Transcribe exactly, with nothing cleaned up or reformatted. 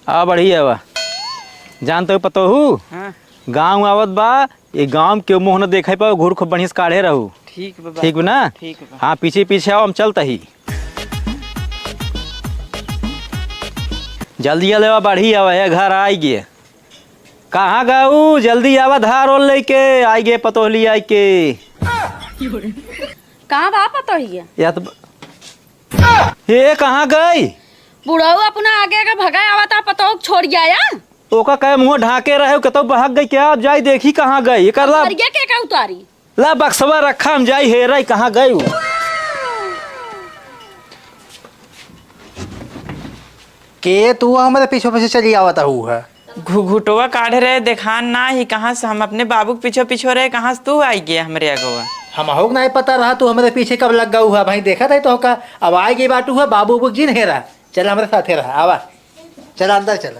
आ बढ़िया बा। जानत हो पतोहू, हाँ। गाँव आवत बा, ये गाँव के मुँह न देखे पाओ, घूर खूब बढ़िया से काढ़े रहू। ठीक बा, ठीक बा ना? ठीक बा। हाँ, पीछे पीछे आओ, हम चलत ही। जल्दी आ लेवा, बढ़ी आवा, ये घर आई गे। कहाँ गऊ? जल्दी आवा, धार ओल लेके आई गे, पतोहली आई के। कहाँ बा पतोहिया? या तो ब-, हे, कहाँ गई? बुढ़ऊ अपना आगे आगे भगाए आवता, पतोह छोड़ गया या? ओका कहे मुँह ढाके रहे, कतौ बहक गई क्या? अब जाई देखी कहाँ गई। एकर ला, करिया के का उतारी? ला बक्सवा रखा, हम जाई हेराई कहाँ गई उ। के तू हमरे पीछे पीछे चली आवत हऊ है? घुघुटवा काढ़े रहे, देखान ना ही कहाँ से। हम अपने बाबू के पीछे पीछे रहे, कहाँ से तू आई गया हमरे अगवा? हमहू के नहीं पता रहा तू हमरे पीछे कब लग गऊ है। भाई देखत है तो का अब आई गई बाटू है, बाबू बुक जी नहीं रहा। चल हमरे साथे रहा, आवा। चल अंदर चल।